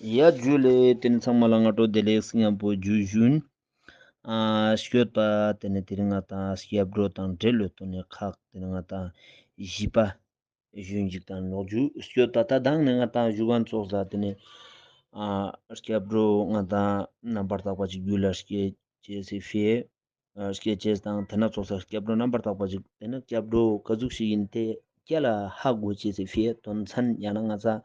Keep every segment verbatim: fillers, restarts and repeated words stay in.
ཡ་ཇུ་ལེ། དེ་ནི་ཚང་མ་ལ་སྔ་དྲོ་བདེ་ལེགས་སྙམ་པོ་ཇུ་ཞུན། ཨ་སྐྱོད་པ། དེ་ནི་དེ་རིང་ང་དང་སྐྱབས་འགྲོ་དང་འབྲེལ་ལོས་ཐོག་ནས་ཁག་དེ་ནི་ང་དང་བཞི་པ་ཞུན་ཅིག་དང་ནོག་ཇུ་སྐྱོད་པ། ད་དང་ནི་ང་དང་ཞུ་གན་ཚོགས་ས་དེ་ནི་ཨ་སྐྱབས་འགྲོ་ང་དང་རྣམ་པར་དག་པ་ཅིག་རྒྱུད་ལ་སྐྱེ་ཅེས་སི་ཕིའ། སྐྱེ་ཅེས་དང་དེ་ན་ཚོགས་ས་སྐྱབས་འགྲོ་རྣམ་པར་དག་པ་ཅིག་དེ་ནི་སྐྱབས་འགྲོ་ག་ཟུག་ཞིག་ཡིན་ཏེ་སྐྱ་ལ་ཧ་གོ་ཅེས་སི་ཕིའ་དོན་ཚན་ཡང་ན་ང་ཚ་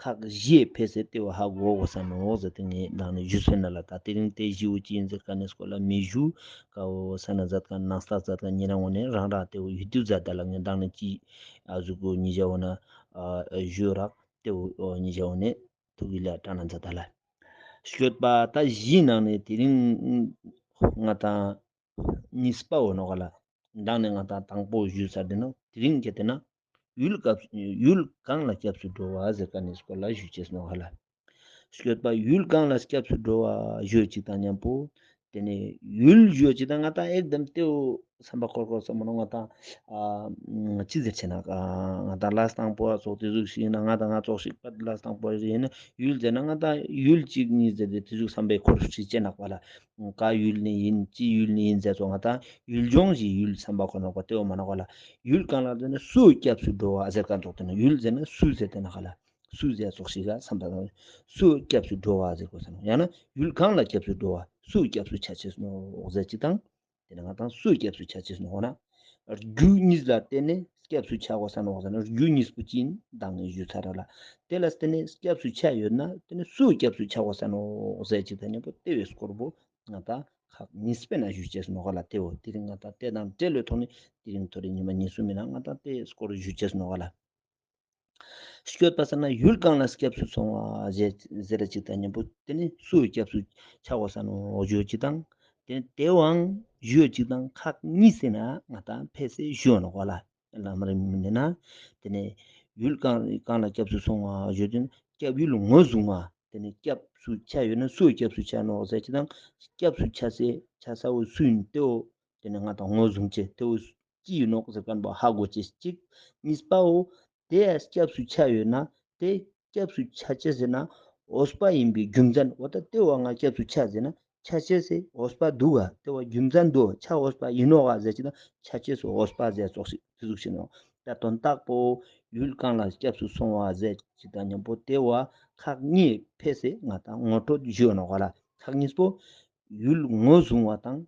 ཁག་བཞི་ཕེ་སེ་ཏེ་བ་ཧ་གོ་གོ་ས་ནོག་ཟེར་ཏེ་ངས་དང་ནི་ཞུ་སོན་ན་ལ། ད་དེ་རིང་ཏེ་ཞི་བོ་ཅི་ཡིན་ཟེར་ཀ་ནི་སྐོར་ལ་མི་ཞུ་ཀ་བོ་ས་ན་ཛད་ཀ་ནང་ས་ཛད་ཀ་ཉེ་རང་ངོ་ནས་རང་ར་ཏེ་བོ་ཡུ་ཏུ་ཛད་ད་ལ་ངས་དང་ནི་ཅི་ཨ་ཟུག་གོ་ཉི་ཞ་བོ་ན་ཨ་ཞུ་རག་ཏེ་བོ་ཉི་ཞ་བོ་ནས། ཐུགས་ཀྱི་ལས་དྲག་ན་མཛད་ད་ལ། སྐྱོད་པ། ད་གཞི་ནང་ནས་དེ་རིང་ང་དང་གཉིས་པ་འོ་ནོ་ག་ལ། མདང་ནས་ང་དང་དང་པོ་ཞུས་ཚར་དེ་ན་དེ་རིང་གི་དེ་ན་ཡུལ་སྐབས་ཡུལ་གང་ལ་སྐྱབས་སུ་འགྲོ་བ་ཟེར་ཀ་ནས་སྐོར་ལ་ཞུ་ཅེས་ནོ་ག་ལ། སྐྱོད་པ། ཡུལ་གང་ལ་སྐྱབས་སུ་འགྲོ་བ་ཞུ་ཅིག་དང་མཉམ་པོ། དེ་ནས་ཡུལ་ཞུ་ཅིག་དང་ང་དང་ཨེག་དམ་ཏེའུ་བསམ་པ་འཁོར་འཁོར་བསམ་མོ་ང་དང་ཨ་ཅི་ཟེར་ཆེ་ན་ང་དང་ལ་སྟངས་པོ་ཨ་ཚོགས་དེ་ཟུག་ཞིག་ཡིན་ན་ང་དང་ང་ཚོགས་ཞིག་པད་ལ་སྟངས་པོ་ཡིན་ན་ཡུལ་ཟེར་ན་ང་དང་ཡུལ་གཅིག་གཉིས་ཟེར་ཏེ་དེ་ཟུག་བསམ་པའི་འཁོར་ཞིག་ཅེ་ནག་པ་ལ་ག་ཡུལ་ནས་ཡིན་ཅི་ཡུལ་ནས་ཡིན་ཟེར་ཚོ་ང་དང་ཡུལ་ལྗོངས་ཞིག་ཡུལ་བསམ་པ་འཁོར་ནག་པ་ཏེའུ་མ་ནག་པ་ལ་ཡུལ་གང་ལ་ཟེར་ན་སུ་སྐྱབས་སུ་འགྲོ་བ་ཟེར་ག་འདུག་དེ་ན་ཡུལ་ཟེར་ན་སུ་ཟེར་དེ་ནག་ལ། སུ་ཟེར་ཚོགས་ཤིག་ག་བསམ་པ་དང་སུ་སྐྱབས་སུ་འགྲོ་བ་ཟེར་དགོས་ས་ནོ། ཡང་ན་ཡུལ་གང་ལ་སྐྱབས་སུ་འགྲོ་བ་སུ་སྐྱབས་སུ་ཆ་ཅེས་ནོ་ཟེར་ཅིག་དང་། དེ་ནས་ང་དང་སུ་སྐྱབས་སུ་ཆ་ཅེས་ནོ་ན། རྒྱུ་གཉིས་ལ་བརྟེན་ནས་སྐྱབས་སུ་ཆ་དགོས་ས་ནོ་ཟེར་ན་རྒྱུ་གཉིས་པོ་ཅི་ཡིན་དང་ངས་ཞུ་ཚར་ར་ལ། དེ་ལ་བརྟེན་ནས་སྐྱབས་སུ་ཆ་ཡོད་ན་དེ་ནས་སུ་སྐྱབས་སུ་ཆ་དགོས་ས་ནོ་ཟེར་ཅིག་དང་མཉམ་པོ་དེ་བས་སྐོར་པོ་ང་དང་ཁག་གཉིས་པའི་ནང་ཞུ་ཅེས་ནོ་ག་ལ་དེ་བོ་དེ་རིང་ང་དང་དེ་དང་འབྲེལ་ལོས་ཐོག་ནས་དེ་རིང་ཐོ་རེ་ཉི་མ་ཉིན་གསུམ་མིན་ན་ང་དང་དེ་སྐོར་ཞུ་ཅེས་ནོ་ག་ལ། སྐྱོད་པ་ཟེར་ན་ཡུལ་གང་ལ་སྐྱབས་སུ་སོང་བ་ཞེས་ཟེར་ར་ཅིག་དང་མཉམ་པོ་དེ་ནི་སུ་སྐྱབས་སུ་ཆ་དགོས་ས་ནོ་ཞུ་ཅིག་དང་། དེ་ནི་དེ་བའང་ཞུ་ཅིག་དང་ཁག་གཉིས་ཟེར་ན་ང་དང་ཕལ་སེ་ཞུ་ནོ་ག་ལ། ལམ་རིམ་མིན་ན་དེ་ནི་ཡུལ་གང་གང་ལ་སྐྱབས་སུ་སོང་བ་ཞུ་དེ་ནི་སྐྱབས་ཡུལ་ངོས་བཟུང་བ་དེ་ནི་སྐྱབས་སུ་ཆ་ཡོད་ན་སུ་སྐྱབས་སུ་ཆ་ནོ་ཟེར་ཅིག་དང་སྐྱབས་སུ་ཆ་སེ་ཆ་ས་བོ་སུ་ཡིན་དེའོ། དེ་ནི་ང་དང་ངོས་བཟུང་ཅེས་དེའོ། ཅི་ཡིན་ནོག་ཟེར་མཁན་པོ་ཧ་གོ་ཅེས་གཅིག་གཉིས་པའོ། དེ་ཡང་སྐྱབས་སུ་ཆ་ཡོད་ན་དེ་སྐྱབས་སུ་ཆ་ཅེས་ཟེར་ན་འོས་པ་ཡིན་པའི་རྒྱུ་མཚན་འོ་ད་དེ་བ་ང་སྐྱབས་སུ་ཆ་ཟེར་ན་ཆ་ཅེས་ཟེར་འོས་པ་འདུག་ག་དེ་བ་རྒྱུ་མཚན་འདུག་ཆ་འོས་པ་ཡིན་ནོག་ག་ཟེར་ཅེ་ན་ཆ་ཅེས་སུ་འོས་པ་ཟེར་ཙོགས་ཤིག་དེ་ཟུག་ཤིག་ནོ། ད་དོན་དག་པོ་ཡུལ་གང་ལ་སྐྱབས་སུ་སོང་བ་ཟེར་ཅེ་དང་མཉམ་པོ་དེ་བ་ཁག་གཉིས་ཕེ་སེ་ང་དང་ངོ་སྤྲོད་ཞུ་ནོག་ག་ལ་ཁག་གཉིས་པོ་ཡུལ་ངོས་བཟུང་བ་དང་།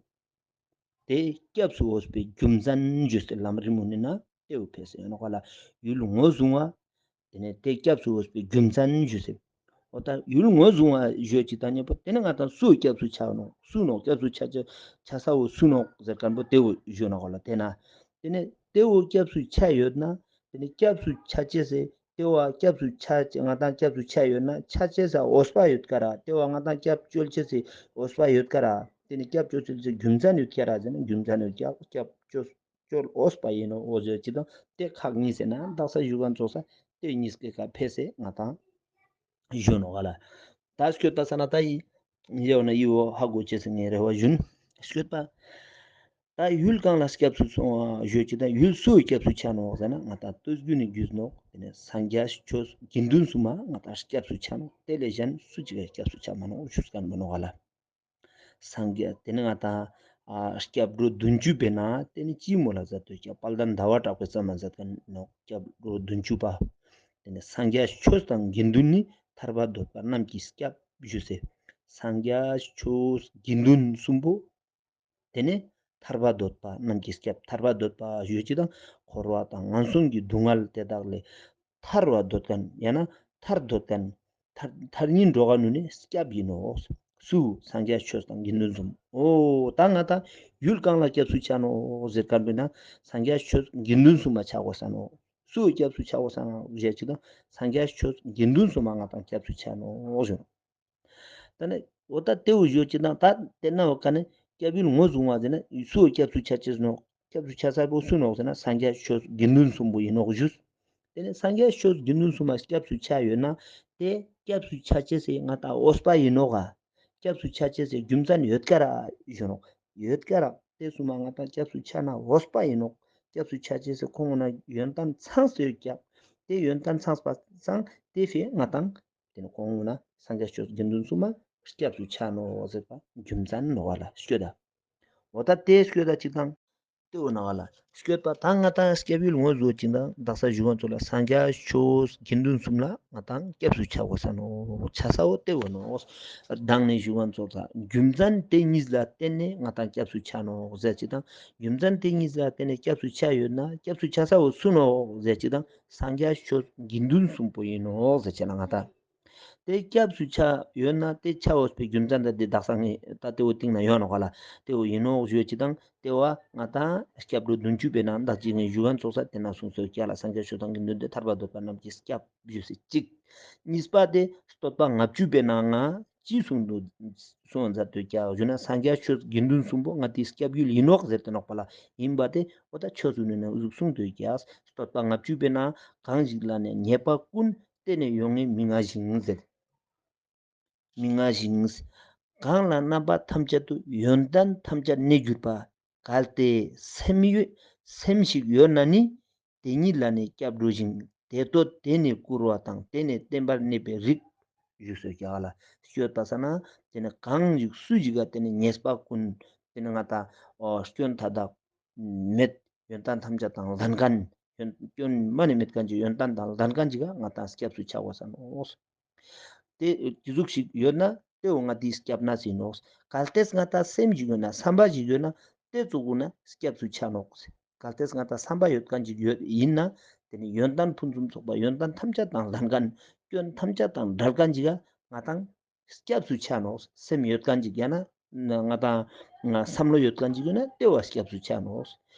དེ་སྐྱབས་སུ་འོས་པའི་རྒྱུ་མཚན་ཞུས་ཏེ་ལམ་རིམ་མོ་ནི་ན་ལྟེ་བ་ཕེ་སེ་ཡོད་ནོ་ག་ལ་ཡུལ་ངོས་བཟུང་བ། དེ་ནས་དེ་སྐྱབས་སུ་འོས་པའི་རྒྱུ་མཚན་ཞུས་ཏེ། འོ་ད་ཡུལ་ངོས་བཟུང་བ་ཞུས་ཅིག་དང་མཉམ་པོ་དེ་ནས་ང་དང་སུ་སྐྱབས་སུ་ཆ་ནོ་སུ་ནོ་སྐྱབས་སུ་ཆ་ཆ་ཆ་ས་བོ་སུ་ནོ་ཟེར་མཁན་པོ་ལྟེ་བ་ཞུས་ནོ་ག་ལ་དེ་ན། དེ་ནས་ལྟེ་བ་སྐྱབས་སུ་ཆ་ཡོད་ན་དེ་ནས་སྐྱབས་སུ་ཆ་ཅེས་སེ། ལྟེ་བ་སྐྱབས་སུ་ཆ་ང་དང་སྐྱབས་སུ་ཆ་ཡོད་ན་ཆ་ཅེས་ས་འོས་པ་ཡོད་ཀ་ར། ལྟེ་བ་ང་དང་སྐྱབས་བཅོལ་ཅེས་སི་འོས་པ་ཡོད་ཀ་ར། དེ་ནི་སྐྱབས་བཅོལ་ཅེས་སི་རྒྱུ་མཚན་ཡོད་ཀ་ར་ཟེར་ན་རྒྱུ་མཚན་ཡོད་ཀ་སྐྱབས་བཅོལ་བཅོལ་འོས་པ་ཡིན་ནོ་འོ་ཟེར་ཅི་དང་དེ་ཁག་གཉིས་ཟེར་ན་དག་ས་ཞུ་ག་ཚོགས་ས་དེ་གཉིས་ཀའི་ཁ་ཕེ་སེ་ང་དང་ཞུ་ནོ་ག་ལ། ད་སྐྱོད་པ་ས་ན་ད་ཡི་ཡོ་ན་ཡི་བོ་ཧ་གོ་ཅེས་སི་ངའི་རེ་བ་ཞུན། སྐྱོད་པ། ད་ཡུལ་གང་ལ་སྐྱབས་སུ་སོང་བ་ཞུ་ཅི་དང་ཡུལ་སུའི་སྐྱབས་སུ་ཆ་ནོ་ཟེར་ན་ང་དང་ལྟོས་རྒྱུ་ནི་རྒྱུས་ནོག་དེ་ནས་སངས་རྒྱས་ཆོས་དགེ་འདུན་གསུམ་མ་ང་དང་སྐྱབས་སུ་ཆ་ནོག་དེ་ལས་གཞན་སུ་ཅིག་ག་སྐྱབས་སུ་ཆ་མ་ནོག་ཞུས་མཁན་པོ་ནོ་ག་ལ། སངས་རྒྱས་དེ་ནི་ང་དང་ཨ་སྐྱབས་འགྲོ་བདུན་ཅུ་པའི་ནང་དེ་ནི་ཅི་མོ་ལ་ཟེར་དུས་ཀྱང་དཔལ་ལྡན་ཟླ་བ་གྲགས་པའི་ཙམ་མ་ཟེར་མཁན་ནོག་སྐྱབས་འགྲོ་བདུན་ཅུ་པ། དེ་ནི་སངས་རྒྱས་ཆོས་དང་དགེ་འདུན་ནི་ཐར་པ་འདོད་པ་རྣམས་ཀྱི་སྐྱབས་ཞུ་ཟེར། སངས་རྒྱས་ཆོས་དགེ་འདུན་གསུམ་པོ། དེ་ནས་ཐར་པ་འདོད་པ་རྣམས་ཀྱི་སྐྱབས། ཐར་པ་འདོད་པ་ཞུ་ཅི་དང་འཁོར་བ་དང་ངན་སོང་གི་སྡུག་བསྔལ་དེ་དག་ལས་ཐར་བ་འདོད་མཁན་ཡང་ན་ཐར་འདོད་མཁན་ཐར་ཐར་སྙིང་འདོད་མཁན་ནི་སྐྱབས་ཡིན་ནོ། སུ། སངས་རྒྱས་ཆོས་དང་དགེ་འདུན་གསུམ། འོ་ད་ང་དང་ཡུལ་གང་ལ་སྐྱབས་སུ་ཆ་ནོ་ཟེར་མཁན་པོ་ན་སངས་རྒྱས་ཆོས་དགེ་འདུན་གསུམ་མ་ཆ་དགོས་ས་ནོ། སུ་སྐྱབས་སུ་ཆ་དགོས་ས་ནོ་ཞེས་ཅི་དང་སངས་རྒྱས་ཆོས་དགེ་འདུན་གསུམ་མ་ང་དང་སྐྱབས་སུ་ཆ་ནོ་ཞུ། ད་ནི་འོ་ད་དེའུ་ཞུ་ཅི་དང་ད་དེ་ན་འོ་ཀ་ནི་སྐྱབས་ཡུལ་ངོས་བཟུང་བ་ཟེར་ན་སུ་སྐྱབས་སུ་ཆ་ཅེས་ནོ། སྐྱབས་སུ་ཆ་ས་པོ་སུ་ནོག་ཟེར་ན་སངས་རྒྱས་ཆོས་དགེ་འདུན་གསུམ་པོ་ཡིན་ནོག་ཞུས། དེ་ནི་སངས་རྒྱས་ཆོས་དགེ་འདུན་གསུམ་མ་སྐྱབས་སུ་ཆ་ཡོད་ན་དེ་སྐྱབས་སུ་ཆ་ཅེས་སི་ང་ད་འོས་པ་ཡིན་ནོག་ག་སྐྱབས་སུ་ཆ་ཅེས་སི་རྒྱུ་མཚན་ཡོད་ཀ་ར་ཞུ་ནོག་ཡོད་ཀ་ར་དེ་གསུམ་མ་ང་ད་སྐྱབས་སུ་ཆ་ན་འོས་པ་ཡིན་ནོག་སྐྱབས་སུ་ཆ་ཅེས་སི་ཁོང་ན་ཡོན་ཏན་ཚང་སེ་ཡོད་ཀྱག་དེ་ཡོན་ཏན་ཚང་པ་སང་དེ་ཕི་ང་དང་། དེ་ནི་གོང་ན་སངས་རྒྱས་ཆོས་དགེ་འདུན་གསུམ་མ་སྐྱབས་སུ་ཆ་ནོག་ཟེར་བ་རྒྱུ་མཚན་ནོག་བ་ལ་སྐྱོད་ད། འོ་ད་དེ་སྐྱོད་ད་ཅིག་དང་། དེ་འོ་ན་བ་ལ་སྐྱོད་པ་ད་ང་དང་སྐྱབས་ཡུལ་ངོ་བཟོ་ཅིག་དང་བདག་ས་ཞུ་མཁན་ཚོ་ལ་སངས་རྒྱས་ཆོས་དགེ་འདུན་གསུམ་ལ་ང་དང་སྐྱབས་སུ་ཆ་དགོས་ས་ནོག་ཆ་ས་འོ་དེ་འོ་ནོག་དང་ནས་ཞུ་མཁན་ཚོ་ལ་རྒྱུ་མཚན་དེ་གཉིས་ལ་བརྟེན་ནས་ང་དང་སྐྱབས་སུ་ཆ་ནོག་ཟེར་ཅིག་དང་། རྒྱུ་མཚན་དེ་གཉིས་ལ་བརྟེན་ནས་སྐྱབས་སུ་ཆ་ཡོད་ན་སྐྱབས་སུ་ཆ་ས་འོ་སུ་ནོག་ཟེར་ཅིག་དང་། སངས་རྒྱས་ཆོས་དགེ་འདུན་གསུམ་པོ་ཡིན་ནོག་ཟེར་བྱས་ན་ང་དང་། དེ་སྐྱབས་སུ་ཆ་ཡོད་ན་དེ་ཆ་འོས་པའི་རྒྱུ་མཚན་དང་དེ་དག་ས་ངས་ད་དེ་འོ་སྟེང་ན་ཡོད་ནོག་ག་ལ་དེ་འོ་ཡིན་ནོག་ཞུ་ཅིག་དང་། དེ་བ་ང་དང་སྐྱབས་འགྲོ་བདུན་ཅུ་པའི་ནང་བདག་ཅིག་ངས་ཞུ་མཁན་ཚོགས་ས་དེ་ན་གསུངས་སོ་ཀྱ་ལ་སངས་རྒྱས་ཆོས་དང་དགེ་འདུན་དེ་ཐར་པ་འདོད་པ་རྣམས་ཀྱི་སྐྱབས་ཞུ་སྲིད་ཅིག་གཉིས་པ་དེ་བསྟོད་པ་ལྔ་བཅུ་པའི་ནང་ང་ཅི་གསུང་དུ་གསུང་མཛད་དུ་ཀྱ་ཞུ་ན་སངས་རྒྱས་ཆོས་དགེ་འདུན་གསུམ་པོ་ང་དེའི་སྐྱབས་ཡུལ་ཡིན་ནོག་ཟེར་ཏེ་ནོག་པ་ལ་ཡིན་པ་དེ་འོ་ད་ཆོས་སུ་ནུས་ན་འུ་ཟུག་གསུང་དུ་ཀྱ་བསྟོད་པ་ལྔ་བཅུ་པའི་ནང་གང་ཞིག་ལ་ནི་ཉེས་པ་ཀུན། བརྟེན་ནས་ཡོང་ངེས་མི་མངའ་ཞིང་ཟེར། མི་མངའ་ཞིང་། གང་ལ་རྣམ་པ་ཐམས་ཅད་དུ་ཡོན་ཏན་ཐམས་ཅད་གནས་གྱུར་པ། གལ་ཏེ་སེམས་ཡོད་སེམས་ཤིག་ཡོད་ན་ནི། དེ་ཉིད་ལ་ནི་སྐྱབས་འགྲོ་ཞིང་དེ་སྟོད་དེ་ནི་བཀུར་བ་དང་དེ་ནི་བསྟེན་པར་གནས་པའི་རིགས། བཞུགས་སོ་ཀྱ་ལ་སྐྱོད་པ་ས་ན་དེ་ནི་གང་ཞིག་སུ་ཞིག་ག་དེ་ནི་ཉེས་པ་ཀུན་དེ་ནི་ང་དང་སྐྱོན་མཐའ་དག་མེད། ཡོན་ཏན་ཐམས་ཅད་དང་ལྡན་མཁན། ཡོན་སྐྱོན་མ་ནི་མེད་མཁན་གྱི་ཡོན་ཏན་དང་ལྡན་མཁན་ཅིག་ག་ང་དང་སྐྱབས་སུ་ཆ་དགོས་ས་ནོག་དེ་དེ་ཟུག་ཞིག་ཡོད་ན་དེ་འོ་ང་དེའི་སྐྱབས་གནས་ཡིན་ནོག་གལ་ཏེ་ང་དང་སེམས་ཞིག་ཡོད་ན་བསམ་པ་ཞིག་ཡོད་ན་དེ་ཙོག་གུ་ན་སྐྱབས་སུ་ཆ་ནོག་གལ་ཏེ་ང་དང་བསམ་པ་ཡོད་མཁན་ཅིག་ཡོད་ཡིན་ན་དེ་ནི་ཡོན་ཏན་ཕུན་སུམ་ཚོགས་པ་ཡོན་ཏན་ཐམས་ཅད་དང་ལྡན་མཁན་སྐྱོན་ཐམས་ཅད་དང་བྲལ་མཁན་ཅིག་ག་ང་དང་སྐྱབས་སུ་ཆ་ནོག་སེམས་ཡོད་མཁན་ཅིག་ཡང་ན་ང་དང་ང་བསམ་བློ་ཡོད་མཁན་ཅིག་ཡོད་ན་དེ་བ་སྐྱབས་སུ་ཆ་ནོག་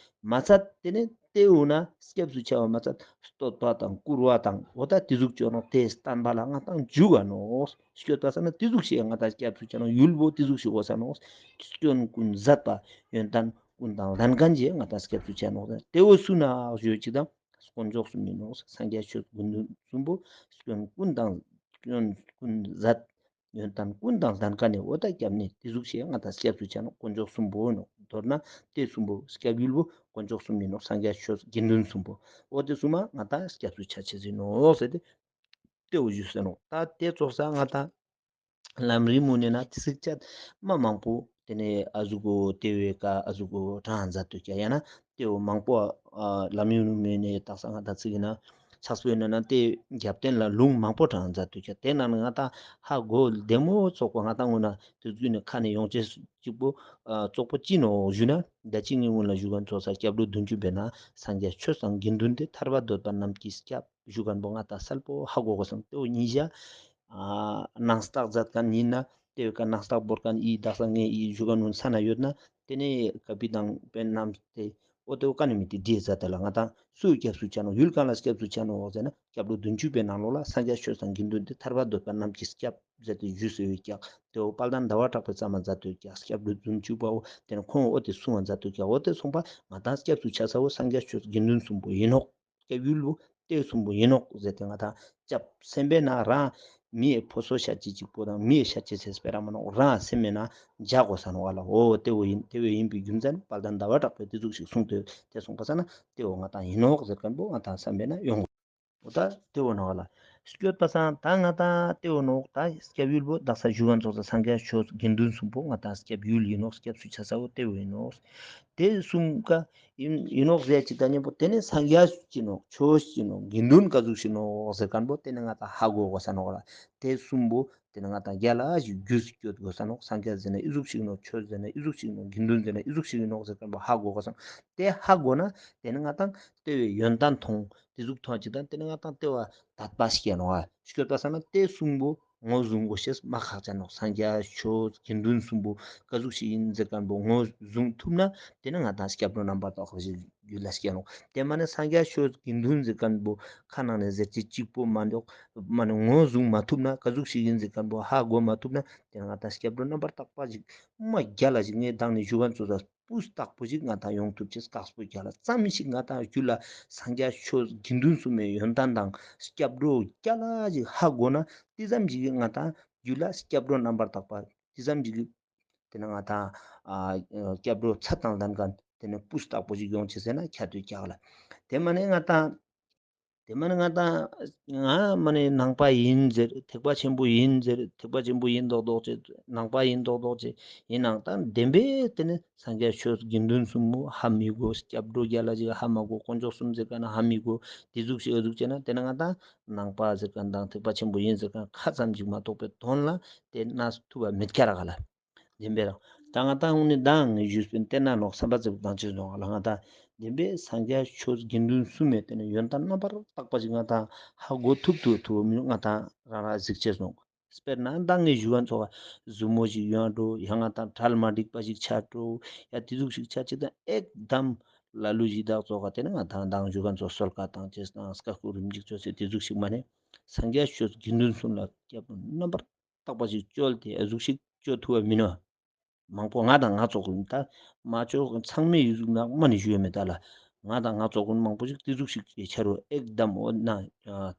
མ་ཚད་དེ་ནི་དེ་འོ་ན་སྐྱབས་སུ་ཆ་བ་མ་ཚད་བསྟོད་པ་དང་བཀུར་བ་དང་འོ་ད་དེ་ཟུག་ཅོ་ནོག་དེ་བསྟན་པ་ལ་ང་དང་འཇུག་ག་ནོག་སྐྱོད་པ་ས་ན་དེ་ཟུག་ཞིག་ང་དང་སྐྱབས་སུ་ཆ་ནོག་ཡུལ་བོ་དེ་ཟུག་ཞིག་འོ་ས་ནོག་སྐྱོན་ཀུན་ཟད་པ་ཡོན་ཏན་ཀུན་དང་ལྡན་མཁན་ཅིག་ང་དང་སྐྱབས་སུ་ཆ་ནོག་དེ་འོ་སུ་ན་ཞུ་ཅིག་དང་། དཀོན་མཆོག་གསུམ་ཡིན་ནོག་སངས་རྒྱས་ཆོས་དགེ་འདུན་གསུམ་པོ་སྐྱོན་ཀུན་དང་སྐྱོན་ཀུན་ཟད། ཡོན་ཏན་ཀུན་དང་ལྡན་མཁན་ནི་འོ་ད་སྐྱབས་གནས་དེ་ཟུག་ཞིག་ང་དང་སྐྱབས་སུ་ཆ་ནོག་དཀོན་མཆོག་གསུམ་པོ་ནོག་མདོར་ན་དེ་གསུམ་པོ་སྐྱབས་ཡུལ་བོ་དཀོན་མཆོག་གསུམ་ཡིན་ནོག་སངས་རྒྱས་ཆོས་དགེ་འདུན་གསུམ་པོ་འོ་དེ་གསུམ་མ་ང་དང་སྐྱབས་སུ་ཆ་ཆེ་ཟིན་ནོག་ཟེར་ཏེ་དེ་འོ་ཞུས་ཟེར་ནོག་ད་དེ་ཙོགས་ས་ང་དང་ལམ་རིམ་མུ་ནས་ན་ཏི་སིག་ཅད་མ་མང་པོ་དེ་ནས་ཨ་ཟུག་གོ་དེ་བས་ཀ་ཨ་ཟུག་གོ་གྲངས་མཛད་དུ་ཀྱ་ཡང་ན་དེ་བོ་མང་པོ་ཨ་ལམ་རིམ་མུ་ནས་དག་ས་ང་དང་ཚིག་ཡིན་ན་ཆགས་པོ་ཡིན་ན་དེ་རྒྱབ་རྟེན་ལ་ལུང་མང་པོ་གྲངས་མཛད་དུ་ཀྱ་དེ་ནང་ནས་ང་དང་ཧ་གོ་བདེ་མོ་ཚོགས་པ་ང་དང་ངོ་ན་དེ་ཚུ་ནས་ཁ་ནས་ཡོང་ཅེས་གཅིག་པོ་ཨ་ཙོག་པོ་ཅི་ནོག་ཞུ་ན་ད་ཅི་ངའི་སྔོན་ལ་ཞུ་མཁན་ཚོགས་ས་སྐྱབས་འགྲོ་བདུན་ཅུ་པའི་ནང་སངས་རྒྱས་ཆོས་དང་དགེ་འདུན་ཏེ་ཐར་པ་འདོད་པ་རྣམས་ཀྱི་སྐྱབས། ཞུ་མཁན་པོ་ང་དང་གསལ་པོ་ཧ་གོ་དགོས་སམ་དེ་བོ་ཉིན་ཞག་ཨ་ནང་རྟགས་མཛད་མཁན་ཡིན་ན་དེ་བས་ཀ་ནང་རྟགས་བོར་མཁན་ཡིན་དག་ས་ངས་ཡིན་ཞུ་མཁན་ནོ་ས་ན་ཡོད་ན་དེ་ནས་ཀ་པི་དང་པན་རྣམས་དེ་འོ་དེ་བོ་ཀ་ནས་མི་དེ་འདྲིས་མཛད་དེ་ལ་ང་དང་སུའི་སྐྱབས་སུ་ཆ་ནོག་ཡུལ་གང་ལ་སྐྱབས་སུ་ཆ་ནོག་ཟེར་ན་སྐྱབས་འགྲོ་བདུན་ཅུ་པའི་ནང་ལོགས་ལ་སངས་རྒྱས་ཆོས་དང་དགེ་འདུན་ཏེ་ཐར་པ་འདོད་པ་རྣམས་ཀྱི་སྐྱབས་ཟེར་ཏེ་ཞུས་ཟེར་བའི་ཀྱག་དེ་བོ་དཔལ་ལྡན་ཟླ་བ་གྲགས་པའི་རྩ་མ་མཛད་དེ་ཀྱག་སྐྱབས་འགྲོ་བདུན་ཅུ་པ་བོ་དེ་ནས་ཁོང་འོ་དེ་གསུང་བ་མཛད་དེ་ཀྱག་འོ་དེ་གསུངས་པ་ང་དང་སྐྱབས་སུ་ཆ་ས་བོ་སངས་རྒྱས་ཆོས་དགེ་འདུན་གསུམ་པོ་ཡིན་ནོག་སྐྱབས་ཡུལ་བོ་དེ་གསུམ་པོ་ཡིན་ནོག་ཟེར་ཏེ་ང་དང་སྐྱབས་སེམས་པའི་ནང་རང་མི་ཡི་ཕོ་སོ་ཤ་ཅི་གཅིག་པོ་དང་མི་ཡི་ཤ་ཅི་ཚེ་སྤེ་ར་མ་ནོག་རང་སེམས་པའི་ནང་འཇག་དགོས་ས་ནོག་ཨ་ལ་འོ་དེ་བོ་ཡིན་དེ་བོ་ཡིན་པའི་རྒྱུ་མཚན་དཔལ་ལྡན་ཟླ་བ་གྲགས་པས་དེ་ཟུག་ཞིག་གསུངས་ཏེ་དེ་གསུངས་པ་ས་ན་དེ་བོ་ང་དང་ཡིན་ནོག་ཟེར་མཁན་པོ་ང་དང་བསམ་པའི་ནང་ཡོང་དགོས། འོ་ད་དེ་བོ་ནོག་ལ། སྐྱོད་པ་སང་ད་ང་དང་དེ་བོ་ནོག་ད་སྐྱབས་ཡུལ་བོ་དག་ས་ཞུ་བ་ཚོགས་ས་སངས་རྒྱས་ཆོས་དགེ་འདུན་གསུམ་པོ་ང་དང་སྐྱབས་ཡུལ་ཡིན་ནོག་སྐྱབས་སུ་ཆ་ས་བོ་དེ་བོ་ཡིན་ནོག་དེ་གསུམ་ཀ་ཡིན་ཡིན་ནོག་ཟེར་ཅིག་ད་མཉམ་པོ་དེ་ནས་སངས་རྒྱས་ཅི་ནོག་ཆོས་ཅི་ནོག་དགེ་འདུན་ག་ཟུག་ཞིག་ནོག་ཟེར་མཁན་པོ་དེ་ནས་ང་དང་ཧ་གོ་དགོས་ས་ནོག་ལ། དེ་གསུམ་པོ་དེ་ནས་ང་དང་རྒྱ་ལ་ཞིག་རྒྱུས་སྐྱོད་དགོས་ས་ནོག་སངས་རྒྱས་ཟེར་ན་ཨི་ཟུག་ཞིག་ནོག་ཆོས་ཟེར་ན་ཨི་ཟུག་ཞིག་ནོག་དགེ་འདུན་ཟེར་ན་ཨི་ཟུག་ཞིག་ནོག་ཟེར་མཁན་པོ་ཧ་གོ་དགོས་ས་ནོག་དེ་ཧ་གོ་ན་དེ་ནས་ང་དང་དེ་བས་ཡོན་ཏན་མཐོང་། དེ་ཟུག་མཐོང་ཅིག་དང་དེ་ནས་ང་དང་དེ་བ་དད་པ་སྐྱེ་ནོག་ཨ། སྐྱོད་པ་ས་ན་དེ་གསུམ་པོ་ངོ་བཟུང་དགོས་ཤེས་མ་ཁག་ཅན་ནོག་སངས་རྒྱས་ཆོས་དགེ་འདུན་གསུམ་པོ་ག་ཟུག་ཞིག་ཡིན་ཟེར་མཁན་པོ་ངོ་བཟུང་ཐུབ་ན་དེ་ནས་ང་དང་སྐྱབས་འགྲོ་རྣམ་པར་དག་པ་ཞིག་རྒྱུད་ལ་སྐྱེ་ནོག་དེ་མ་ནས་སངས་རྒྱས་ཆོས་དགེ་འདུན་ཟེར་མཁན་པོ་ཁ་ནང་ནས་ཟེར་ཅིག་གཅིག་པོ་མ་འདོག་མ་ནས་ངོ་བཟུང་མ་ཐུབ་ན་ག་ཟུག་ཞིག་ཡིན་ཟེར་མཁན་པོ་ཧ་གོ་མ་ཐུབ་ན་དེ་ནས་ང་དང་སྐྱབས་འགྲོ་རྣམ་པར་དག་པ་ཞིག་མ་རྒྱ་ལ་ཞིག་ངས་བདག་ནས་ཞུ་བ་ཚོ་ས་སྤུས་དག་པོ་ཞིག་ང་དང་ཡོང་ཐུབ་ཅེས་དཀགས་པོ་རྒྱ་ལ་ཙམ་ཞིག་ང་དང་རྒྱུད་ལ་སངས་རྒྱས་ཆོས་དགེ་འདུན་གསུམ་མའི་ཡོན་ཏན་དང་སྐྱབས་འགྲོ་རྒྱ་ལ་ཞིག་ཧ་གོ་ན་དེ་ཙམ་ཞིག་གིས་ང་དང་རྒྱུད་ལ་སྐྱབས་འགྲོ་རྣམ་པར་དག་པ་དེ་ཙམ་ཞིག་གིས་དེ་ནས་ང་དང་ཨ་སྐྱབས་འགྲོ་ཚད་དང་ལྡན་མཁན་དེ་ནས་སྤུས་དག་པོ་ཞིག་ཡོང་ཅེས་ཟེར་ན་ཁྱད་དུ་རྒྱ་ལ་དེ་མ་ནས་ང་དང་ དེ་མ་ནི་ང་དང་ང་མ་ནི་ནང་པ་ཡིན་ཟེར། ཐེག་པ་ཆེན་པོ་ཡིན་ཟེར། ཐེག་པ་ཆེན་པོ་ཡིན་མདོག་མདོག་བྱེད། ནང་པ་ཡིན་མདོག་མདོག་བྱེད། ཡིན་ནའང་ད་བདེན་པའི་དེ་ནི་སངས་རྒྱས་ཆོས་དགེ་འདུན་གསུམ་པོ་ཧ་མི་གོ། སྐྱབས་འགྲོ་རྒྱལ་ལ་ཞིག་ཧ་མ་གོ། དཀོན་མཆོག་གསུམ་ཟེར་ག་ན་ཧ་མི་གོ། དེ་ཟུག་ཞིག་ཨ་ཟུག་བྱས་ན་དེ་ནི་ང་དང་ནང་པ་ཟེར་ག་དང་ཐེག་པ་ཆེན་པོ་ཡིན་ཟེར་ག་ཁ་ཙམ་ཞིག་མ་གཏོགས་པའི་དོན་ལ་དེ་གནས་ཐུབ་པ་མེད་ཀྱ་ར་ག་ལ། བདེན་པའི་རང་། ད་ང་དང་འུ་ནི་ད་ངས་ཞུས་པའི་བསྟན་ན་ནོག་བསམ་པ་ཙིག་དང་ཅི་སོང་ལ། ང་དང་བདེན་པའི་སངས་རྒྱས་ཆོས་དགེ་འདུན་གསུམ་མའི་དེ་ནི་ཡོན་ཏན་རྣམ་པར་དག་པ་ཞིག་ང་དང་ཧ་གོ་ཐུབ་ཐུབ་ཐུབ་མི་ང་དང་རང་རང་གཟིགས་ཆེ་སོང་། དཔེར་ན་ད་ངས་ཞུ་བ་ཚོ་ཟུར་མོ་ཞིག་ཡོང་འགྲོ། ཡང་ང་དང་གྲལ་མ་འགྲིག་པ་ཞིག་ཆགས་འགྲོ། ཡ་དེ་ཟུག་ཞིག་ཆགས་ཅིག་དང་ཨེག་དམ་ལ་ལུ་ཞིག་དག་ཚོ་ག་དེ་ནི་ང་དང་དང་ཞུ་ག་ཚོ་གསོལ་ཁ་དང་ཅེས་དང་སྐ་སྐུ་རིམ་ཅིག་ཚོ་ཟེར་དེ་ཟུག་ཞིག་མ་ནི་སངས་རྒྱས་ཆོས་དགེ་འདུན་གསུམ་ལ་སྐྱབས་རྣམ་པར་རྟག་པ་ཞིག་བཅོལ་ཏེ་ཨ་ཟུག་ཞིག་བཅོལ་ཐུབ་པ་མིན་ནོ། མང་པོ་ང་དང་ང་ཚོ་ཀུན་ད་མ་བཅོལ་ཚང་མས་ཡི་ཟུག་ནག་མ་ནི་ཞུ་ཡ་མེད་ད་ལ། ང་དང་ང་ཚོ་ཀུན་མང་པོ་ཞིག་དེ་ཟུག་ཞིག་ཆ་རུ་ཨེག་དམ་འོ་ན་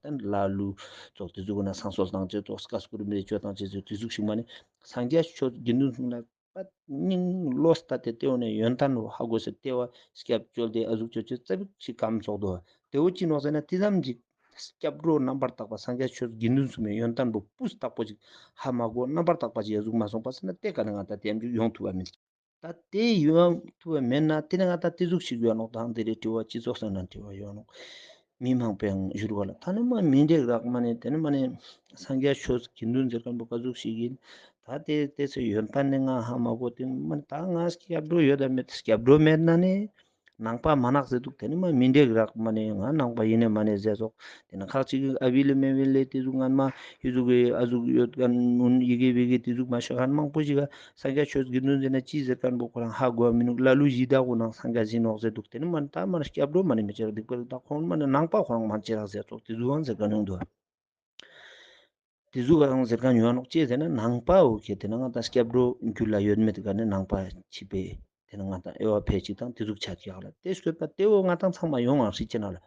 ཏན་ལ་ལུ་ཚོགས་དེ་ཟུག་ན་སང་སོལ་དང་ཅེ་ཚོགས་སྐ་སྐུ་རིམ་རེ་བཅོལ་དང་ཅེ་ཚོགས་དེ་ཟུག་ཞིག་མ་ནི་སངས་རྒྱས་ཆོས་དགེ་འདུན་གསུམ་ལ་པད་སྙིང་བློ་ལྟ་སྟེ་ལྟེ་བ་ནས་ཡོན་ཏན་རུ་ཧ་གོ་ཟེར་ལྟེ་བ་སྐྱབས་བཅོལ་ཏེ་ཨ་ཟུག་བཅོལ་ཅེ་རྩ་བིག་ཞིག་གམ་ཚོགས་དོ། དེ་བོ་ཅི་ནོག་ཟེར་ན་དེ་ཙམ་ཅིག་སྐྱབས་འགྲོ་རྣམ་པར་དག་པ་སངས་རྒྱས་ཆོས་དགེ་འདུན་གསུམ་མའི་ཡོན་ཏན་པོ་སྤུས་དག་པོ་ཅིག་ཧ་མ་གོ་རྣམ་པར་དག་པ་ཅིག་ཡ་ཟུག་མ་སོང་པ་ཟེར་ན་དེ་ག་ནས་ང་ད་དེ་ཡང་ཅིག་ཡོང་ཐུབ་པ་མིན། ད་དེ་ཡོང་ཐུབ་པ་མེད་ན་དེ་ནས་ང་ད་དེ་ཟུག་ཞིག་ཡོད་ནོག་དང་དེ་རེ་དྲི་བ་སྤྱི་ཚོགས་སང་ན་དྲི་བ་ཡོད་ནོག་མི་མང་པོ་ཡང་བཞུར་བ་ལ་ད་ནི་མ་མི་འགྲིག་རག་མ་ནི་དེ་ནི་མ་ནི་སངས་རྒྱས་ཆོས་དགེ་འདུན་ཟེར་མཁན་པོ་ག་ཟུག་ཞིག་ཡིན། ད་དེ་དེ་ཚོ་ཡོན་ཏན་ནི་ང་ཧ་མ་གོ་དེ་མ་ནི་ད་ང་སྐྱབས་འགྲོ་ཡོད་དམ་མེད་སྐྱབས་འགྲོ་མེད་ན་ནི། ནང་པ་མ་ནག་ཟེར་འདུག་དེ་ནི་མ་མི་འགྲིག་རག་མ་ནི་ང་ནང་པ་ཡིན་ནི་མ་ནི་ཟེར་སོག་དེ་ནི་ཁག་ཅིག་ཨ་བི་ལི་མེ་བི་ལི་དེ་ཟུག་ངན་མ་ཧི་ཟུག་གི་ཨ་ཟུག་ཡོད་མཁན་ཡི་གེ་བི་གེ་དེ་ཟུག་མ་ཤོད་མཁན་མང་པོ་ཞིག་ག་སངས་རྒྱས་ཆོས་དགེ་འདུན་ཟེར་ན་ཅི་ཟེར་མཁན་པོ་ཁོ་རང་ཧ་གོ་མི་ནུག་ལ་ལུ་ཡི་ད་ཁོ་ནང་སངས་རྒྱས་ཟིན་ནོག་ཟེར་འདུག་དེ་ནི་མ་ནི་ད་མ་ནི་སྐྱབས་འགྲོ་མ་ནི་མི་བྱེད་རག་སྡིག་པ་ད་ཁོང་མ་ནི་ནང་པ་ཁོ་རང་མ་བྱེད་རག་ཟེར་སོག་དེ་ཟུག་ཨང་ཟེར་མཁན་ཡོང་འདུག་དེ་ཟུག་ཨང་ཟེར་མཁན་ཡོང་ནོག་ཅི་ཟེར་ན་ནང་པ་འོ་ཁེ་དེ་ན་ང་ད་སྐྱབས་འགྲོ་རྒྱུད་ལ་ཡོད་མེད་ག་ནི་ནང་པ་ཆི་པེ་དེ་ན་ང་ད་ཨེ་བ་ཕེ་ཅིག་དང་དེ་ཟུག་ཆ་ཀྱག་ལ་དེ་སྐྱོད་པ་དེ་འོ་ང་ད་ཚང་མ་ཡོང་ཨང་ཧྲི་ཅེ་ན་ལ།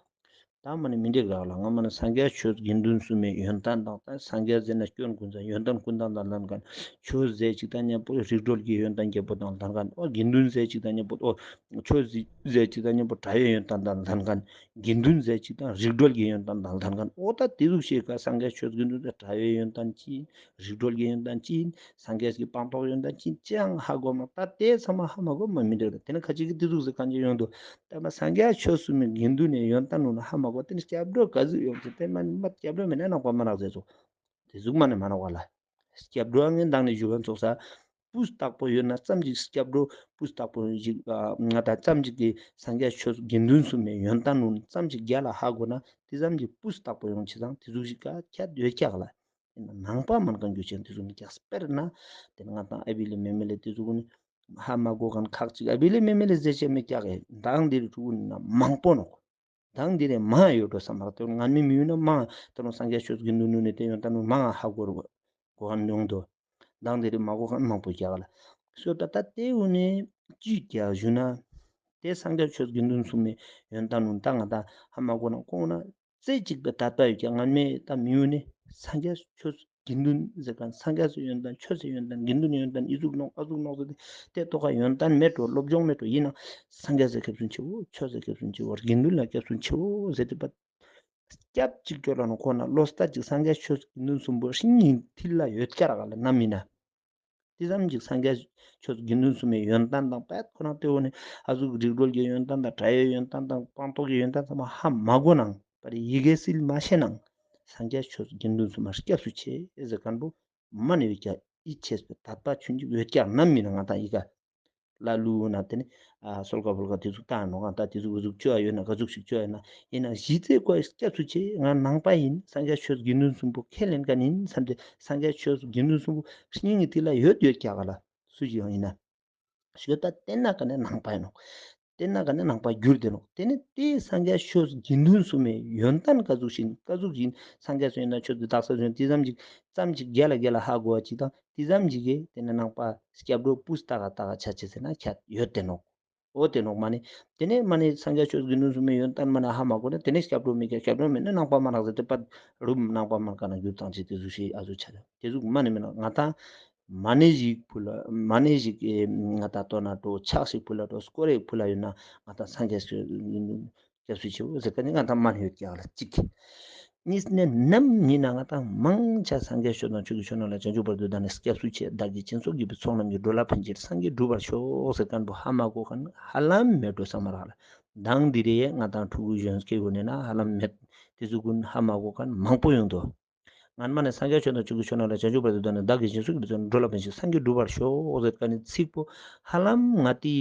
ད་མ་ནི་མི་འགྲིག་རག་ལ་ང་མ་ནི་སངས་རྒྱས་ཆོས་དགེ་འདུན་གསུམ་མའི་ཡོན་ཏན་དང་ད་སངས་རྒྱས་ཟེར་ན་སྐྱོན་ཀུན་ཚང་ཡོན་ཏན་ཀུན་དང་དང་ལྡན་མཁན། ཆོས་ཟེར་ཅིག་དང་མཉམ་པོ་རིགས་གྲོལ་གྱི་ཡོན་ཏན་རྒྱལ་པོ་དང་ལྡན་མཁན། ཨོ་དགེ་འདུན་ཟེར་ཅིག་དང་མཉམ་པོ་ཨོ་ཆོས་ཟེར་ཅིག་དང་མཉམ་པོ་དྲ་བའི་ཡོན་ཏན་དང་ལྡན་མཁན། དགེ་འདུན་ཟེར་ཅིག་དང་རིགས་གྲོལ་གྱི་ཡོན་ཏན་དང་ལྡན་མཁན། ཨོ་ད་དེ་ཟུག་ཤེས་ཀ་སངས་རྒྱས་ཆོས་དགེ་འདུན་དང་དྲ་བའི་ཡོན་ཏན་ཅི་ཡིན། རིགས་གྲོལ་གྱི་ཡོན་ཏན་ཅི་ཡིན། སངས་རྒྱས་ཀྱི་སྤངས་རྟོགས་ཡོན་ཏན་ཅི་ཡིན་ཅི་ཡང་ཧ་གོ་མ་ད་དེ་ཚང་མ་ཧ་མ་གོ་མ་མི་འགྲིག་རེད། དེ་ནི་ཁ་ཅིག་གིས་དེ་ཟུག་ཟེར་གང་ཅི་ཡོང་འདུག་ད་མ་སངས་རྒྱས་ཆོས་གསུམ་མའི་དགེ་འདུན་ནས་ཡོན་ཏན་ནོ་ན་ཧ་མ་གོ་དེ་ནི་སྐྱབས་འགྲོ་ག་ཟིག་ཡོང་ཅི་དེ་མ་ནི་མ་སྐྱབས་འགྲོ་མེད་ན་ནང་པ་མ་ནག་ཟེར་སོ། དེ་ཟུག་མ་ནི་མ་ནག་པ་ལ། སྐྱབས་འགྲོ་ངན་དང་ནི་བཞུགས་པ་ཚོགས་ས། སྤུས་དག་པོ་ཡོད་ན་ཙམ་ཅིག་སྐྱབས་འགྲོ་སྤུས་དག་པོ་ཞིག་ང་དང་ཙམ་ཅིག་གི་སངས་རྒྱས་ཆོས་དགེ་འདུན་གསུམ་མའི་ཡོན་ཏན་ནོ་ཙམ་ཅིག་རྒྱ་ལ་ཧ་གོ་ན་དེ་ཙམ་ཅིག་སྤུས་དག་པོ་ཡོང་ཆེ་ཚང་དེ་ཟུག་ཞིག་ག་ཁྱད་ཡོད་ཀྱག་ལ། ནང་པ་མན་གང་རྒྱུ་ཅན་དེ་ཚོ་ནི་ཀྱག་དཔེར་ན། དེ་ང་དང་ཨ་བི་ལི་མེ་མེ་ལེ་དེ་ཚོ་ནི་ཧ་མ་གོ་གང་ཁག་ཅིག་ཨ་བི་ལི་མེ་མེ་ལེ་ཟེར་ཅེ་མེ་ཀྱག་ཨེ་མདང་འདི་རི་ཕྲུ་གུ་ནི་ན་མང་པོ་ནོག་མདང་འདི་རེ་མང་ཡོད་འགྲོ་བསམ་པ་དེ་ང་མི་མི་ཡུལ་ན་མང་དེ་ནོ་སངས་རྒྱས་ཆོས་དགེ་འདུན་ནུ་ནི་དེ་ཡོན་ཏན་ནུ་མང་ཧ་གོ་རུ་གོ་གང་ཡོང་དོ། མདང་འདི་རེ་མ་གོ་གང་མང་པོ་ཀྱག་ལ། སོ་ད་ད་དེ་འུ་ནི་ཅི་ཀྱག་ཞུ་ན། དེ་སངས་རྒྱས་ཆོས་དགེ་འདུན་གསུམ་མའི་ཡོན་ཏན་ནུ་ད་ང་ད་ཧ་མ་གོ་ན་ཁོང་ན། རྩེ་གཅིག་པའི་དད་པ་ཡོད་ཀྱང་ངན་མེད་ད་མི་ཡོད་ནི་སངས་རྒྱས་ཆོས་དགེ་འདུན་ཟེར་ག་སངས་རྒྱས་སུ་ཡོན་ཏན་ཆོས་སུ་ཡོན་ཏན་དགེ་འདུན་ཡོན་ཏན་ཨི་ཟུག་ནོག་ཨ་ཟུག་ནོག་ཟེར་ཏེ་དེ་ཐོག་ཁ་ཡོན་ཏན་མེད་འགྲོ་སློབ་སྦྱོང་མེད་འགྲོ་ཡིན་ན་སངས་རྒྱས་སུ་སྐྱབས་སུ་མཆིའོ་ཆོས་སུ་སྐྱབས་སུ་མཆིའོ་དགེ་འདུན་ལ་སྐྱབས་སུ་མཆིའོ་ཟེར་ཏེ་པ་སྐྱབས་གཅིག་ཆོས་ལ་ནོ་ཁོ་ན་བློ་ལྟ་གཅིག་སངས་རྒྱས་ཆོས་དགེ་འདུན་གསུམ་པོ་ཧྲིང་ཡིན་མཐིལ་ལ་ཡོད་ཀྱ་ར་ག་ལ་ནམ་ཡིན་ན། དེ་ཙམ་གྱིས་སངས་རྒྱས་ཆོས་དགེ་འདུན་གསུམ་མའི་ཡོན་ཏན་དང་པད་ཁོ་རང་ལྟེ་བོ་ནས་ཨ་ཟུག་རིགས་གྲོལ་གྱི་ཡོན་ཏན་དང་དྲ་བའི་ཡོན་ཏན་དང་སྤངས་རྟོགས་ཀྱི་ཡོན་ཏན་ཚང་མ་ཧ་མ་གོ་ནང་པར་ཡི་གེ་སིལ་མ་ཤེས་ནང་སངས་རྒྱས་ཆོས་དགེ་འདུན་གསུམ་མ་སྐྱབས་སུ་མཆི་ཟེར་མཁན་པོ་མ་ནས་ཡོད་ཀྱང་ཡིད་ཆེས་པའི་དད་པ་ཆུང་ཆུང་ཡོད་ཀྱང་ནམ་མིན་ན་ང་དང་ཡི་ག་ལ་ལུ་ན་དེ་ནི་ཨ་སོལ་ག་བོལ་ག་དེ་ཟུག་བཏང་ནོ་གང་ད་དེ་ཟུག་ག་ཟུག་བཅོ་ཡ་ཡོད་ན་ག་ཟུག་ཞིག་བཅོ་ཡ་ན་ཡིན་ན་གཞི་རྩའི་སྐོར་སྐྱབས་སུ་མཆི་ང་ནང་པ་ཡིན་སངས་རྒྱས་ཆོས་དགེ་འདུན་གསུམ་པོ་ཁས་ལེན་མཁན་ཡིན་བསམ་སྟེ་སངས་རྒྱས་ཆོས་དགེ་འདུན་གསུམ་པོ་སྙིང་གི་ཐིག་ལ་ཡོད་ཡོད་ཀྱག་ག་ལ། སུ་ཞིག་ཡང་ཡིན་ན། ཞོ་ད་བསྟེན་ན་ག་ནས་ནང་པ་ཡིན་ནོ། བསྟེན་ན་ག་ནས་ནང་པ་འགྱུར་ཏེ་ནོ། དེ་ནི་དེའི་སངས་རྒྱས་ཆོས་དགེ་འདུན་གསུམ་མའི་ཡོན་ཏན་ག་ཟུག་ཞིག་ག་ཟུག་ཞིག་སངས་རྒྱས་སུ་ཡོན་ཏན་ཆོས་དགེ་དག་ས་སུ་ཡོན་དེ་ཙམ་ཅིག་ཙམ་ཅིག་རྒྱ་ལ་རྒྱ་ལ་ཧ་གོ་བ་ཅིག་དང་དེ་ཙམ་ཅིག་གིས་དེ་ནི་ནང་པ་སྐྱབས་འགྲོ་སྤུས་དག་ག་དག་ག་ཆ་ཆེ་ཟེར་ན་ཁྱད་ཡོད་དེ་ནོ། འོ་དེ་ནོག་མ་ནི། དེ་ནས་མ་ནི་སངས་རྒྱས་ཆོས་དགེ་འདུན་གསུམ་མའི་ཡོན་ཏན་མ་ནི་ཧ་མ་གོ་ན་དེ་ནས་སྐྱབས་འགྲོ་མི་སྐྱབས་སྐྱབས་འགྲོ་མེད་ན་ནང་པ་མ་ནག་ཟེར་ཏེ་པ་རུམ་ནང་པ་མ་ནག་ག་ན་འགྱུར་དང་ཅི་དེ་ཟུག་ཤེས་ཨ་ཟུག་ཆ་ད་དེ་ཟུག་མ་ནི་མེད་ན་ང་ད་མ་ནི་ཞིག་ཕུ་ལ་མ་ནི་ཞིག་ང་ད་ལྟོ་ན་འགྲོ་ཆག་ཞིག་ཕུ་ལ་འགྲོ་སྐོར་རེ་ཕུ་ལ་ཡོད་ན་ང་ད་སངས་རྒྱས་ཆོས་ སྐྱབས་སུ་མཆིའོ་ཟེར་མཁན་ནི་ང་དང་མ་ནི་ཡོད་ཀྱག་ལ་གཅིག་གཉིས་ནས་ནམ་ཉིན་ན་ང་དང་མང་ཆེ་སངས་རྒྱས་ཆོས་དང་ཆོས་ཀྱི་མཆོག་རྣམས་ལ་བྱང་ཆུབ་བར་དུ་བདག་ནི་སྐྱབས་སུ་མཆི། བདག་གིས་སྦྱིན་སོགས་བགྱིས་པའི་ཚོགས་རྣམས་ཀྱིས། འགྲོ་ལ་ཕན་ཕྱིར་སངས་རྒྱས་འགྲུབ་པར་ཤོག་ཟེར་མཁན་པོ་ཧ་མ་གོ་མཁན་ཧ་ལམ་མེད་འགྲོ་བསམ་མ་རག་ལ། མདང་འདི་རེད་ང་དང་ཕྲུ་གུ་གཞོན་སྐྱེས་ཀུན་ནས་ན་ཧ་ལམ་མེད། དེ་ཚོ་ཀུན་ཧ་མ་གོ་མཁན་མང་པོ་ཡོང་དོ། སྔན་མ་ནས་སངས་རྒྱས་ཆོས་དང་ཆོས་ཀྱི་མཆོག་རྣམས་ལ་བྱང་ཆུབ་བར་དུ་བདག་ནི། བདག་གིས་སྦྱིན་སོགས་བགྱིས་པའི་ཚོགས་འགྲོ་ལ་ཕན་ཕྱིར་སངས་རྒྱས་འགྲུབ་པར་ཤོག་ཟེར་མཁན་ནི་ཚིག་པོ་ཧ་ལམ་ང་དེ་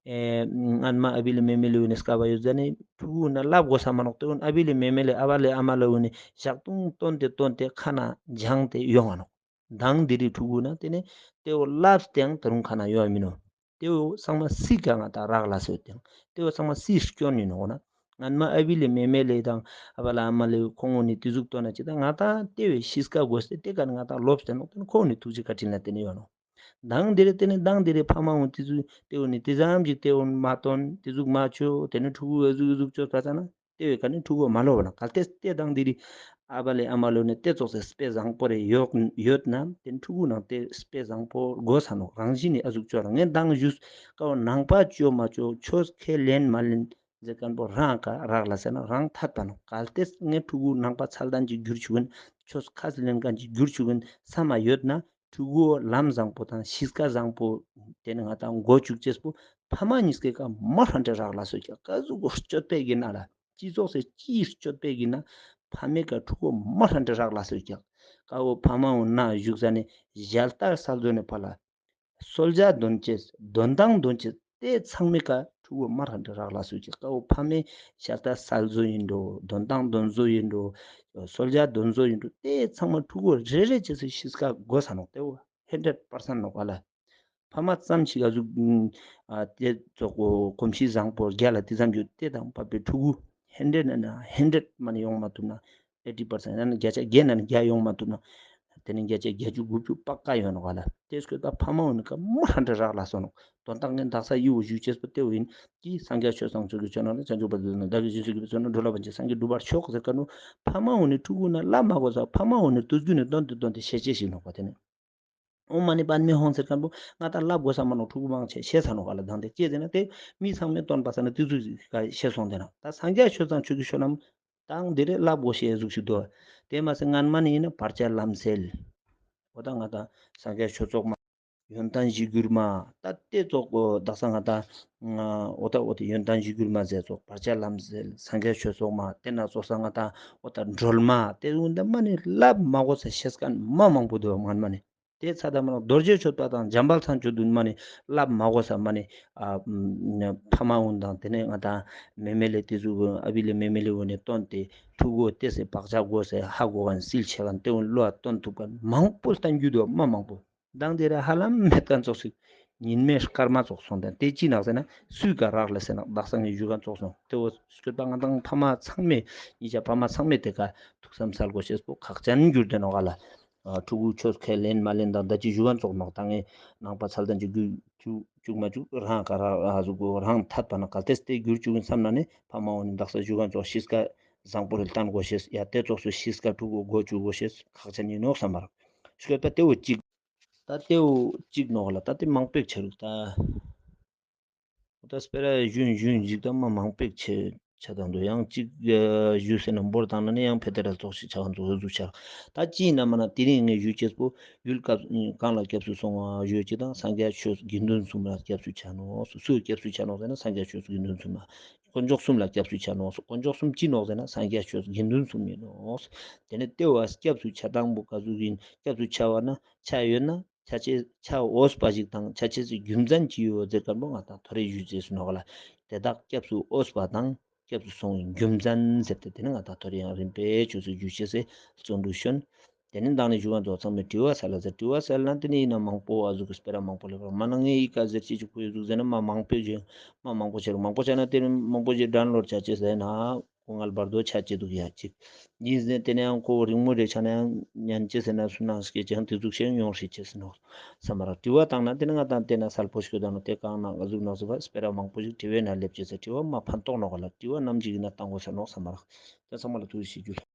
ཨེ་སྔན་མ་ཨ་བི་ལེ་མེ་མེ་ལེ་ཡོད་ནས་སྐབས་ཡོད་ཟ་ནས་ཕྲུ་གུ་ན་བསླབ་དགོས་ས་མ་ནོག་དེ་ཀུན་ཨ་བི་ལེ་མེ་མེ་ལེ་ཨ་བ་ལེ་ཨ་མ་ལེ་ཡོད་ནས་ཞག་སྟོང་བཏོན་ཏེ་བཏོན་ཏེ་ཁ་ན་སྦྱངས་ཏེ་ཡོང་ང་ནོག་མདང་འདི་རིགས་ཕྲུ་གུ་ན་དེ་ནས་དེ་བོ་བསླབས་ཏེའང་ད་རུང་ཁ་ན་ཡོང་བ་མིན་ནོ། དེ་བོ་ཚང་མ་སྲིད་ཀ་ང་དང་རག་ལ་སོད་ཀྱང་དེ་བོ་ཚང་མ་སྲིད་སྐྱོན་ཡིན་ནོ་ན། སྔན་མ་ཨ་བི་ལེ་མེ་མེ་ལེ་དང་ཨ་བ་ལ་ཨ་མ་ལེ་ཁོང་ངོ་ནི་དེ་ཟུག་བཏོན་ན་ཅི་ད་ང་དང་དེ་བོའི་གཤིས་ཀ་དགོས་ཏེ་དེ་ཀ་ནི་ང་དང་ལོབས་ཏེ་ནོག་དེ་ནི་ཁོང་ནི་ཐུགས་རྗེ་བཀའ་དྲིན་ལ་དེ་ནི་ཡོད་ནོ། མདང་འདི་རེད་དེ་ནི་མདང་འདི་རེད་ཕ་མ་འོང་དེ་ཟུག་དེ་འོང་ནི་དེ་ཙམ་ཅིག་དེ་འོང་མ་བཏོན་དེ་ཟུག་མ་བྱོས་དེ་ནི་ཕྲུ་གུ་ཨ་ཟུག་ཨ་ཟུག་བྱོས་ད་ཙ་ན། དེ་བས་ཀ་ནི་ཕྲུ་གུ་མ་ལོབས་ན་གལ་ཏེ་དེ་དང་དེ་རིགས་ཨ་བ་ལེ་ཨ་མ་ལོ་ནས་དེ་ཙོགས་སེ་དཔེ་བཟང་པོ་རེ་ཡོད་ཡོད་ན་དེ་ཕྲུ་གུ་ནང་དེ་དཔེ་བཟང་པོ་དགོས་ས་ནོག་རང་བཞིན་ནི་ཨ་ཟུག་བཅོ་ར་ངས་མདང་ཞུས་ཀ་བོ་ནང་པ་བཅོ་མ་བཅོ་ཆོས་ཁས་ལེན་མ་ལེན་ཟེར་མཁན་པོ་རང་ཀ་རག་ལ་ཟེར་ན་རང་ཐད་པ་ནོག་གལ་ཏེ་ངས་ཕྲུ་གུ་ནང་པ་ཚད་ལྡན་གྱི་བསྒྱུར་ཆུག་གིན་ཆོས་ཁས་ལེན་མཁན་གྱི་བསྒྱུར་ཆུག་གིན་བསམ་མ་ཡོད་ན། ཕྲུ་གུ་ལམ་བཟང་པོ་དང་གཤིས་ཀ་བཟང་པོ་དེ་ནི་ང་དང་མགོ་བཅུག་ཅེས་པོ་ཕ་མ་གཉིས་ཀའི་ཀ་མ་ཧྲན་ཏེ་རག་ལ་སོད་ཀྱག་ཀ་ཟུག་གོ་སྤྱོད་པའི་གི་ན་ལ་སྤྱི་ཚོགས་སེ་སྤྱིའི་སྤྱོད་པའི་གི་ན་ཕ་མའི་ཀ་ཕྲུ་གུ་མ་ཧྲན་ཏེ་རག་ལ་སོད་ཀྱག་ཀ་བོ་ཕ་མ་འོ་ན་བཞུགས་ས་ནས་ཞལ་ལྟ་སལ་ཟོ་ནས་ཕ་ལ་གསོལ་ཇ་འདོན་ཅེས་འདོན་སྟངས་འདོན་ཅེས་དེ་ཚང་མའི་ཀ་ཕྲུ་གུ་མ་ཧྲན་ཏེ་རག་ལ་སོད་ཀྱག་ཀ་བོ་ཕ་མའི་ཞལ་ལྟ་སལ་ཟོ་ཡིན་འགྲོ་འདོན་སྟངས་འདོན་ཟོ་ཡིན་འགྲོ་གསོལ་ཇ་འདོན་ཟོ་ཡིན་འགྲོ་དེ་ཚང་མ་ཕྲུ་གུ་རེ་རེ་བྱས་སེ་གཤིས་ཀ་དགོས་ས་ནོག་དེ་བོ། ཧན་ཌེཌ་པར་སེན་ཊི་ནོག་ག་ལ། ཕ་མ་ཙམ་ཞིག་ག་ཟུག་ཨ་དེ་ཙོགས་གོམས་གཤིས་བཟང་པོ་རྒྱ་ལ་དེ་ཙམ་རྒྱུ་དེ་དང་བབ་པའི་ཕྲུ་གུ་ཧན་ཌེཌ་ན་ན་ཧན་ཌེཌ་མ་ནི་ཡོང་མ་ཐུབ་ན་ཨེ་ཊི་པར་སེན་ཊི་ཡང་ན་བརྒྱ་ཆ་བརྒྱ་ན་ནི་བརྒྱ་ཡོང་མ་ཐུབ་ན་དེ་ནི་བརྒྱ་ཆ་བརྒྱད་ཅུ་དགུ་བཅུ་པ་ཀ་ཡོང་ནོག་ག་ལ། དེ་སྐོས་ད་ཕ་མ་འོ་ནི་ཀ་མ་ཧན་ཌེཌ་རག་ལ་སོ་ནོག་དོན་དག་ངས་འདག་ས་ཡི་བོ་ཞུ་ཅེས་པོ་དེ་བོ་ཡིན་གྱི་སངས་རྒྱས་ཆོས་དང་ཆོས་ཀྱི་མཆོག་རྣམས་ལ་བྱང་ཆུབ་བར་དུ་བདག་ནི་བདག་གིས་སྦྱིན་སོགས་བགྱིས་པའི་ཚོགས་རྣམས་འགྲོ་ལ་ཕན་ཕྱིར་སངས་རྒྱས་འགྲུབ་པར་ཤོག་ཟེར་ཀ་ནོ། ཕ་མ་འོ་ནི་ཕྲུ་གུ་ན་བསླབ་མ་དགོས་ས་ཕ་མ་འོ་ནི་དུས་རྒྱུན་ནས་བཏོན་ཏེ་བཏོན་ཏེ་ཤེས་བྱེད་ཞིག་ནོག་པ་དེ་ནི། ཨོཾ་མ་ཎི་པདྨེ་ཧཱུྃ་ཟེར་མཁན་པོ་ང་ད་བསླབ་དགོས་ས་མ་ནོག་ཕྲུ་གུ་མང་ཆེ་ཤེས་ས་ནོག་ག་ལ་དང་དེ་ཅི་ཟེར་ན་དེ་མི་ཚང་མས་བཏོན་པ་ས་ན་དེ་ཚོ་ཞིག་ག་ཤེས་སོང་དེ་ན་ད་སངས་རྒྱས་ཆོས་དང་ཆོས་ཀྱི་མཆོག་རྣམས་དང་དེ་རེ་བསླབ་དགོས་ཤེས་གཟུགས་ཤིག་འདུག་དེ་མ་ཟད་སྔན་མ་ནས་ཡིན་ན་བར་ཆད་ལམ་སེལ། འོ་ད་ང་ད་སངས་རྒྱས་ཆོས་ཚོགས་མ། ཡོན་ཏན་གཞིར་གྱུར་མ། ད་དེ་ཙོགས་གོ་དག་ས་ང་ད་འོ་ད་འོ་དེ་ཡོན་ཏན་གཞིར་གྱུར་མ་ཟེར་ཙོགས་བར་ཆད་ལམ་སེལ་སངས་རྒྱས་ཆོས་ཚོགས་མ་དེ་ན་ཙོགས་ས་ང་ད་འོ་ད་སྒྲོལ་མ་དེ་འོ་ད་མ་ནི་བསླབ་མ་དགོས་ས་ཤེས་མཁན་མ་མང་པོ་འདུག་སྔན་མ་ནས། དེ་ཚ་ད་མ་ནི་རྡོ་རྗེ་གཅོད་པ་དང་འཇམ་དཔལ་མཚན་བརྗོད་འདུན་མ་ནི་བསླབ་མ་དགོས་ས་མ་ནི་ཨ་ཕ་མ་འོ་དང་དེ་ནས་ང་ད་མེ་མེ་ལེ་དེ་ཚོ་ཨ་བི་ལེ་མེ་མེ་ལེ་འོ་ནས་བཏོན་ཏེ་ཕྲུ་གུ་དེ་སེ་བག་ཆགས་དགོས་སེ་ཧ་གོ་ག་ནས་སིལ་ཆེ་ག་ནས་དེ་འོ་བློ་བཏོན་ཐུབ་མཁན་མང་པོ་བསྟན་རྒྱུ་འདུག་མ་མང་པོ། མདང་དེ་ར་ཧ་ལམ་མེད་མཁན་ཙོགས་ཤིག་ཉིན་མའི་སྐར་མ་ཙོགས་སོང་དང་དེ་ཅི་ནག་ཟེར་ན་སུས་ག་རག་ལས་ཟེར་ན་དག་ས་ངས་ཞུ་ག་ཙོགས་སོང་དེ་འོ་སྐྱོད་པ་ང་དང་ཕ་མ་ཚང་མས་ཉིས་ཆ་ཕ་མ་ཚང་མས་དེ་ག་ཐུགས་བསམ་སལ་དགོས་ཤེས་པོ་ཁག་ཅན་གྱུར་དེ་ནོག་ག་ལ། ཕྲུ་གུ་ཆོས་ཁས་ལེན་མ་ལེན་དང་ད་ཅི་ཞུ་ག་ཙོགས་ནོག་ད་ངས་ནང་པ་ཚད་ལྡན་གྱི་རྒྱུ་བཅུག་བཅུག་མ་བཅུག་རང་ག་རག་ཨ་ཟུག་གོ་རང་ཐད་པ་ན་གལ་ཏེ་དེ་འགྱུར་བཅུག་ཡིན་བསམ་ན་ནི་ཕ་མ་འོ་ནི་དག་ས་ཞུ་ག་ཙོགས་གཤིས་ཀ་བཟང་པོ་རེ་བསྟན་དགོས་ཤེས་ཡ་དེ་ཙོགས་སུ་གཤིས་ཀ་ཕྲུ་གུ་སྒོ་བཅུག་དགོས་ཤེས་ཁག་ཅན་ཡིན་ནོག་བསམ་པ་རག་སྐྱོད་པ་དེ་འོ་གཅིག་ད་ལྟེའུ་གཅིག་ནོག་ལ་ད་ལྟེ་མང་པོ་ཆེ་རུག་ད། ད་སྤེ་ར་ཞུན་ཞུན་ཞིག་ད་མ་མང་པོ་ཆེ་ཆ་དང་དུ་ཡང་གཅིག་ཞུ་ཟེར་ན་འབོར་བཏང་ན་ནི་ཡང་ཕེ་ཏེ་ར་ཙོགས་ཤིག་ཆ་གང་ཙོགས་ཟུག་ཆ། ད་ཅི་ཡིན་ན་མ་ན་དེ་རིང་ངས་ཞུ་ཅེས་པོ་ཡུལ་སྐབས་གང་ལ་སྐྱབས་སུ་སོང་བ་ཞུ་ཅིག་དང་སངས་རྒྱས་ཆོས་དགེ་འདུན་གསུམ་ལ་སྐྱབས་སུ་ཆ་ནོག་སུ་སྐྱབས་སུ་ཆ་ནོག་ཟེར་ན་སངས་རྒྱས་ཆོས་དགེ་འདུན་གསུམ་ལ། དཀོན་མཆོག་གསུམ་ལ་སྐྱབས་སུ་ཆ་ནོག་སོ། དཀོན་མཆོག་གསུམ་ཅི་ནོག་ཟེར་ན་སངས་རྒྱས་ཆོས་དགེ་འདུན་གསུམ་ཡིན་ནོག་སོ། དེ་ནས་ལྟེ་བ་སྐྱབས་སུ་ཆ་སྟངས་པོ་ག་ཟུག་ཡིན་སྐྱབས་སུ་ཆ་བ་ན་ཆ་ཡོད་ན་ཆ་ཆེ་ཆ་འོས་པ་ཞིག་དང་ཆ་ཆེ་སའི་རྒྱུ་མཚན་ཅི་ཡོད་ཟེར་མཁན་པོ་ང་དང་ཐོ་རེ་ཞུ་ཅེས་སུ་ནོག་ལ། དེ་དག་སྐྱབས་སུ་འོས་པ་དང་སྐྱབས་སུ་སོང་བའི་རྒྱུ་མཚན་ཟེར་ཏེ་དེ་ནས་ང་དང་ཐོ་རེ་ཡང་རིམ་པས་ཆོས་སུ་ཞུ་ཅེས་སེ་བརྩོན་འགྲུས་བྱོན། དེ་ནས་མདང་ནས་ཞུ་བ་ཚོ་ཚང་མས་དྲི་བ་སལ་ལ་ཟེར། དྲི་བ་སལ་ན་དེ་ནས་ཡིན་ན་མང་པོ་ཨ་ཟུག་གི་སྤེ་ར་མང་པོ་ལེབ་རོགས་མ་ན་ངས་ཡི་ག་ཟེར་ཅི་ཅིག་ཁོ་ཡི་ཟུག་ཟེར་ན་མ་མང་པོ་ཞིག་མ་མང་པོ་ཆེ་རུག་མང་པོ་ཆེ་ན་དེ་ནས་མང་པོ་ཞིག་ཌའུན་ལོཌ་བྱ་ཅེས་ཟེར་ན་ཁོ་ང་ལ་བར་དོ་ཆ་ཅེས་འདུག་ཡ་ཅིག་ཡིན་ཟེར་དེ་ནས་ཡང་ཁོ་རིང་མོ་རེ་ཆ་ན་ཡང་ཉན་ཅེས་ཟེར་ན་སུ་ནང་སྐད་ཅིག་ཡང་དེ་ཟུག་ཤེས་ཡོང་ཧྲི་ཅེས་ཟེར་ནོག་བསམ་མ་ར། དྲི་བ་བཏང་ན་དེ་ནས་ང་དང་དེ་ན་གསལ་པོ་ཞིག་བཏང་ན་དེ་གང་ན་ཨ་ཟུག་ནོག་ཟེར་བ་སྤེ་ར་མང་པོ་ཞིག་དྲི་བའི་ནང་སླེབས་ཅེས་ཟེར། དྲི་བ་མ་ཕན་ཐོགས་ནོག་ལ། དྲི་བ་ནམ་ཅིག་ཡིན་ན་བཏང་དགོས་ས་ནོག་བསམ་མ་ར། དེ་ཚང་མ་ལ་ཐུགས་རྗེ་ཆེ་ཞུ།